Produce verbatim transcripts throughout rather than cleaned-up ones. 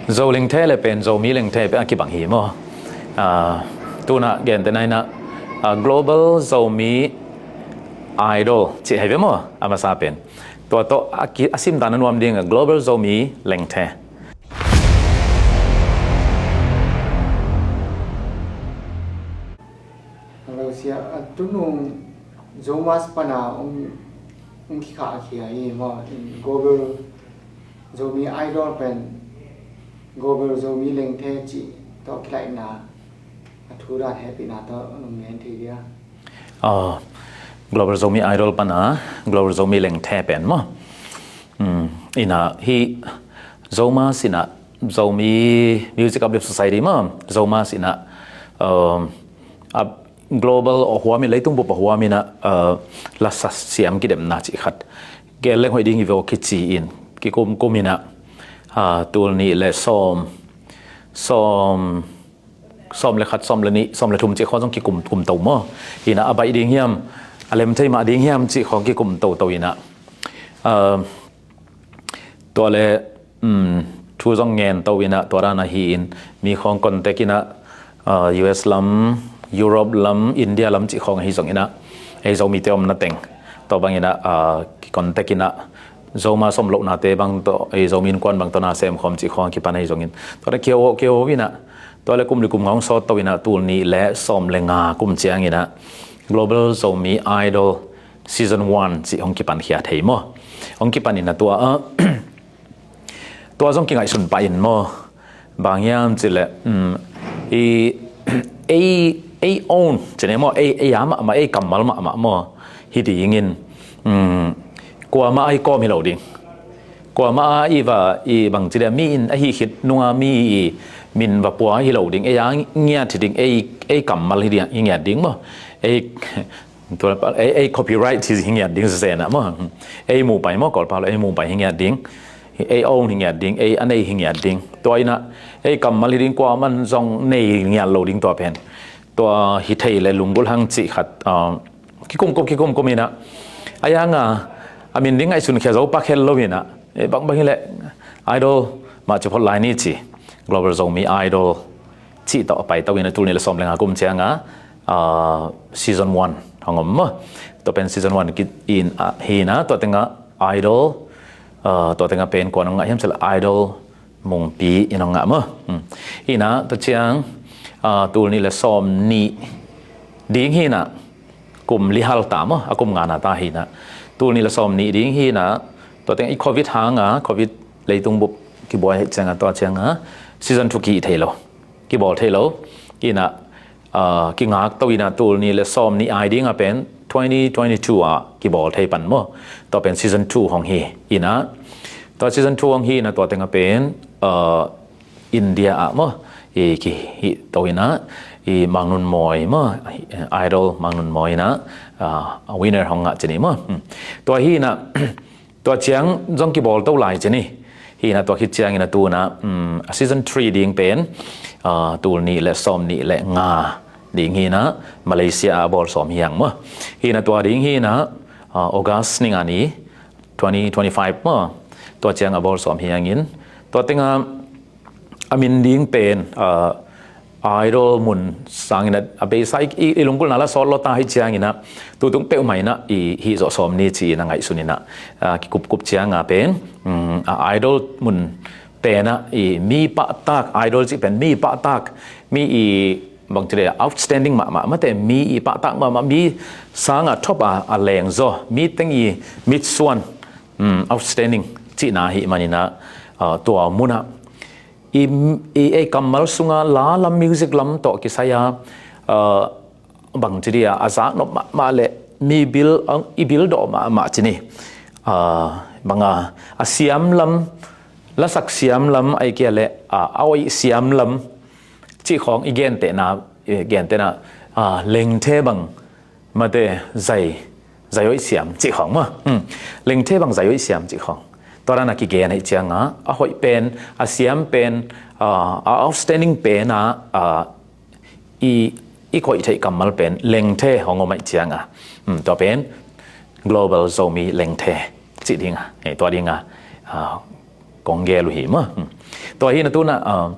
Zo lengthe le pen Zomi lengthe pen a kibang hi maw? Ah, tuna gente naina, ah, Global Zomi Idol cih hei ve maw? A masa pen tua tawh a, ki, a simdan a nuam ding a Global Zomi lengthe. Hello, sia, a tunung Zomas pana um, um kikha a khia hi maw? In Global Zomi Idol pen Global Zomi lengthe cih tawh kilaihna a thu dan hehpihna tawh nong ngen thei dia? Ah, Global Zomi Idol pana Global Zomi lengthe pen maw? Hmm, ina hi Zomas ina Zomi Music Uplift Society maw? Zomas ina, um, a global a huamin leitung bup a huamin a, uh, lasa siam kidemna cih khat gel leng hoih ding hi ve aw kici in kikum kum ina, uh, tul nih le sawm, sawm, sawm le khat, sawm le nih, sawm le thum cih khawng zong kikum kum to maw? Ina a baih ding hiam, a lem thei mah ding hiam cih khawng kikum toto ina, uh, tua le, um, thu zong ngen to ina tua dan ahi in mi khawng contact ina, uh, U S lam, Europe lam, India lam cih khawng ahi zong ina ei Zomite omna teng tua bang ina, uh, contact ina Zoma sawm lohnate bang tawh ei Zomi Innkuan bang tawh na sem khawm cih khawng kipan ahi zongin tua le kio kio ina tua le kum li kum nga hong sawt to ina tul nih le sawm le nga kum ciang ina Global Zomi Idol Season one cih hong kipan khia thei maw? Hong kipan ina tua, uh, tua zong kingaihsun pah in maw? Bang hiam cih leh, um, i, ei, ei own cih ni maw, ei, ei a mahmah, ei kammal mahmah maw? Hi dingin, um, kuamah a i kawm hi lo ding. Kuamah a i va, i bang cih leh mi in ahi khit nunga mi i min va pua hi lo ding. Ei a ngiat hi ding, ei, ei kammal hi ding, i ngiat ding maw? Ei, tua, ei, ei copyright hi, hi ngiat ding zenzen ah maw? Ei mupai maw, Kawlpau le ei mupai hi ngiat ding. Ei own hi ngiat ding, ei a nei hi ngiat ding. Tua ina ei kammal hi ding, kuaman zong nei ngiat lo ding tua pen. Tua hi thei le lunggulh hang cih khat, ah, kikum kum, kikum kum ina a yang a, a min ding ngaihsun khia zo pak hel lo ina, eh, bang bang hi leh Idol mah ci phot lai ni ci, Global Zomi Idol cih tawh a pai to ina tul nih le sawm le nga kum ciang a, ah, Season one hong om maw? Tua pen Season one ki in, ah, hi ina tua teng a Idol, ah, tua teng a pen kua nong ngah hiam cih leh Idol Mungpi in hong ngah maw? Hmm. Hi ina tua ciang, ah, tul nih le sawm nih ding hi ina kum li hal ta maw? A kum nga na ta hi ina tul nih le sawm nih ding hi ina tua teng i Covid hang a, Covid leitung bup kibuai hi ciang a tua ciang a Season two ki thei lo. Kibawl thei lo. Ina, ah, kingak to ina tul nih le sawm nih ai ding a pen twenty twenty-two a kibawl thei pan maw? Tua pen Season two hong hi ina. Tua Season two hong hi ina tua teng a pen, ah, India ah maw? I kihih to ina, i Mang Nun Mawi maw? Idol Mang Nun Mawi ina, ah, winner hong ngah ci ni maw? Hmm. Tua hi ina, tua ciang zong kibawl to lai ci ni. Hi ina tua khit ciang ina tu ina, um, a Season three ding pen, ah, tul nih le sawm nih le nga ding hi ina Malaysia a bawl sawm hi hang maw? Hi ina tua ding hi ina, ah, August ni nga ni twenty twenty-five maw? Tua ciang a bawl sawm hi hangin tua teng a a min ding pen, ah, Idol mun sangin a, a beisa i, i, i lunggulhna la sawt lo ta hi ciang ina tutung peuhmah ina i hih zawh sawm ni ci ina ngaihsun ina, ah, kikupkup ciang a pen, um, a Idol mun pen a i mi pahtak, Idol cih pen mi pahtak, mi i bang cih leh outstanding mahmah, mate mi i pahtak mahmah, mi sang a top a, a leng zaw, mi teng i mitsuan, um, outstanding cihna hi man ina, ah, tua mun a i, i ei kammal sunga la lam, music lam tawh kisai a, ah, bang ci dia a zak nop mahmah le mi bil, ah, i bil dawh mahmah ci ni. Ah, bang a, a siam lam, lasak siam lam ai kia le, ah, a hoih siam lam cih khawng i gentehna, i gentehna, ah, lengthe bang mate zai, zai hoih siam cih khawng maw? Hmm. Lengthe bang zai hoih siam cih khawng. Tua dan a kigen hi ciang a, a hoih pen, a siam pen, ah, a outstanding pen a, ah, i, i koih theih kammal pen lengthe hong om hi ciang a. Hmm, tua pen Global Zomi Lengthe cih ding a. Hei, tua ding a, ah, kong gel uh hi maw? Hmm. Tua hi na tu na, ah,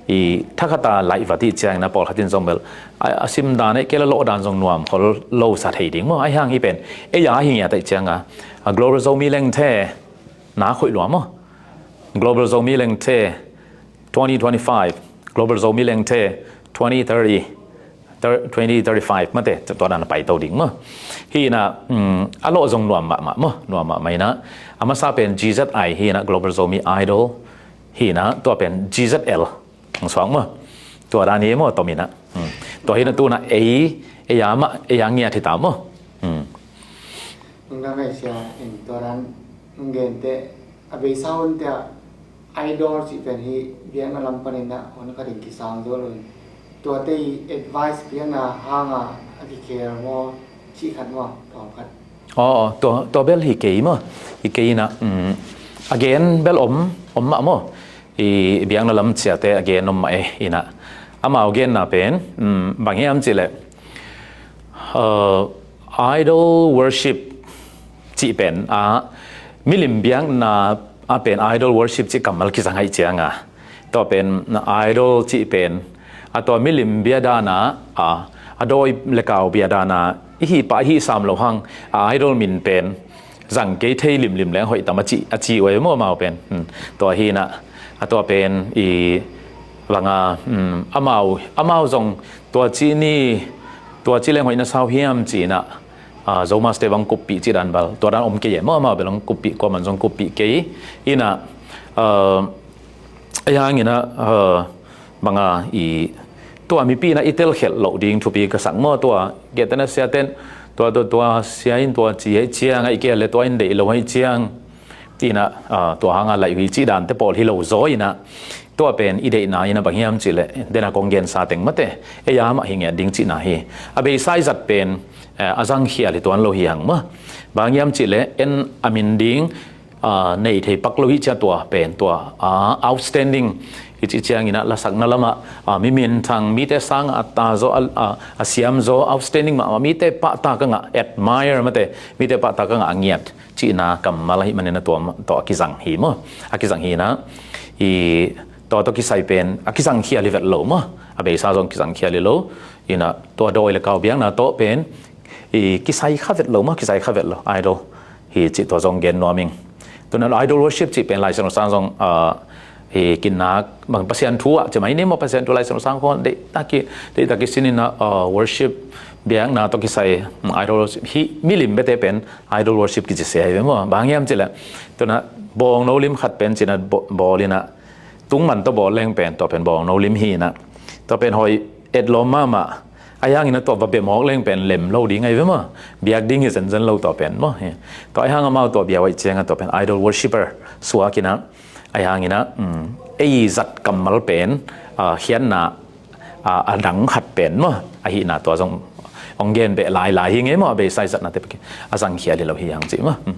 i thakhata laih va ti ciangin a pawlkhat in zong bel a, a sim dan eh kei la lawh dan zong nuam khol lo sa thei ding maw. Ahi hang hi pen ei a hi ngiat aih cianga, a Global Zomi Lengthe na khoih lua maw. Global Zomi Lengthe twenty twenty-five, Global Zomi Lengthe twenty thirty, thir-, twenty thirty-five mate, tua dan a paito ding maw. Hi na, um, a lawh zong nuam mahmah maw, nuam mahmah hi na. A masa pen G Z I hi na, Global Zomi Idol hi na, tua pen G Z L hong suak maw. Tua dan hi maw, tom hi na. Um, tua hi na tu na ei, ei a mah, ei a ngiat hi ta maw. Um. Nang na ngaihsia in tua dan nong gente a beisa hun tia Idol cih pen hi biakna lam panin ah hun khat in kisang zo lo in, tuate i advice piakna hanga a kikhel maw cih khat maw, pawlkhat? Aw, aw, tua, tua bel hi kei maw. Hi kei in ah, um, a gen bel om, om mah maw. I biakna lam ciate a gen om mah e, in ah. Amau genna pen, um, bang hiam cih leh, uh, idol worship cih pen a, milim biakna a pen idol worship cih kammal kizang aih cianga, tua pen idol cih pen a tua milim bia dana, a, a dawi le kau bia dana i hi pah i hi sam lo hang, a idol min pen zang kei thei limlim leng hoih tam a ci, a ci uh ei maw amau pen. Hmm. Tua hi na, a tua pen i banga, hmm, amau, amau zong tua ci ni, tua ci leng hoih na sau hiam ci na, a, Zomaste bang kuppih cih dan bal tua dan om kei e maw, amau bel hong kuppih, kuaman zong kuppih kei. Ina, a, a yang ina, a, banga i tua mipi na i telkhelh loh ding thupi ka sak maw, tua gentehna siaten tua, tua, tua sia in tua ci hei ciang, aih kei le tua in deih lo hei ciang. Ina, a, tua hanga laih uh hi cih dante pawl hi lo zaw ina, tua pen i deihna ina bang hiam cih leh, dena kong gensa teng mate, ei a mah hi ngiat ding cihna hi. A beisa i zat pen, eh, a zangkhial hi tuan lo hi hang maw. Bang hiam cih leh en a min ding, a, nei thei pak lo hi cia tua pen tua, a, outstanding hi cih ciang ina lasakna lamah, a, mi minthang, mite sang a ta zaw, a, a, a siam zaw, outstanding mahmah, mite pahtak a ngah, admire mate, mite pahtak a ngah a ngiat cihna kammal ahih manin a tua, tua a kizang hi maw. A kizang hi na, i tua tawh kisai pen a kizang khial hi vet lo maw. A beisa zong kizang khial hi lo. Ina tua dawi le kau biakna tawh pen i kisai kha vet lo maw, kisai kha vet lo. Idol hi cih tua zong gen nuam ing. Tuna idol worship cih pen Lai Siangtho sang zong, a, i kinak bang Pasian thu ah cih mai ni maw, Pasian thu Lai Siangtho sang khong deih taki, deih taki sinin a, a, worship biakna tawh kisai, mm, idol worship hi milim bete pen idol worship kici sia hi ve maw. Bang hiam cih leh, tuna bawngno lim khat pen cina bo-, bawl ina tungman tawh bawl leng pen tua pen bawngno lim hi ina, tua pen hoih etlawm mahmah. Ahi hang ina tua va bia mawk leng pen lem lo ding ahi ve maw. Biak ding hi zenzen lo tua pen maw. Hi. Tua ahi hang amau tua bia uh aih cianga tua pen idol worshipper suak ina, ahi hang ina, um, ei zat kammal pen, a, khiatna, a, a dang khat pen maw. Ahihna tua zong hong gen beh lailai hi ngei maw, a beisa i zatnate pek a zangkhial hi lo hi hang cih maw. Hmm.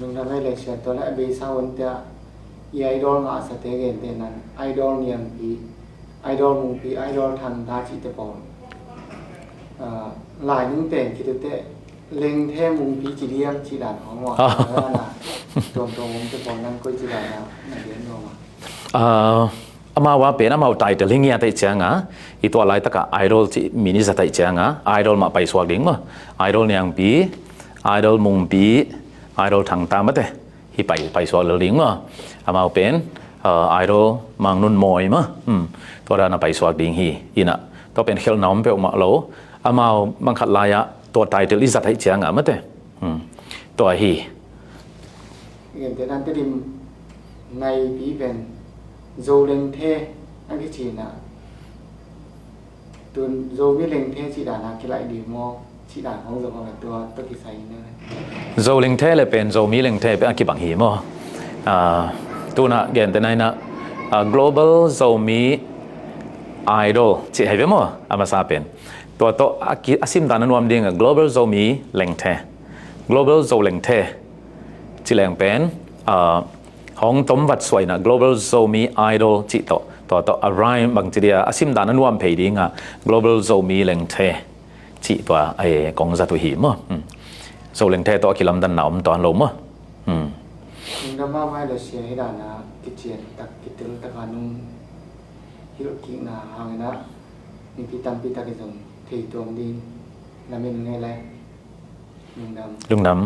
Nungna lai le sia tua le a beisa hun tia i idol ngahsate gente nan, idol niangpi, idol mungpi, idol thangta cihte pawl, a, lai nungteng khitute Lengthe mungpi ci diam ci dan hong ua. Ah. Ana, tuamtuam mungte pawl nan koi ci dan a, na diam nuam a. Ah, amau a pen amau title hi ngiat aih cianga, i tua laitaka idol ci min i zat aih cianga, idol mah paisuak ding maw. Idol niangpi, idol mungpi, idol thangta mate. Hi pai, paisuak lel ding maw. Amau pen, ah, idol Mang Nun Mawi maw. Hmm. Tua dana paisuak ding hi. Ina, tua pen khelhna om peuhmah lo. Amau bangkhat lai-ah tua title i zat aih cianga mate. Hmm. Tua hi. Gentehna Tedim naipi pen Zo Lengthe a kici na. Tun Zomi Lengthe cih dana kilaih ding maw, cih dan hong zong hong a tua, tua kisai na. Zo Lengthe le pen Zomi Lengthe pen a kibang hi maw. Ah, tuna gentehna ina, ah, Global Zomi Idol cih hei ve maw, a masa pen. Tua tawh a ki, a sim dan a nuam ding a Global Zomi Lengthe. Global Zo Lengthe. Ci leng pen, ah, hong tom vat suaina Global Zomi Idol cih tawh. Tua tawh a rhyme bang ci dia, a sim dan a nuam phei dinga Global Zomi Lengthe cih tua, eh, kong zat uh hi maw. Hmm. Zo Lengthe tawh a kilamdanna om tuan lo maw. Hmm. Lungdam mahmah hi lo sia, hih dan a kician tak, kitel tak a nong hilh kikna hangin ah mipi tampi tak in zong thei tuam ding lamen ngei lai. Lungdam. Lungdam.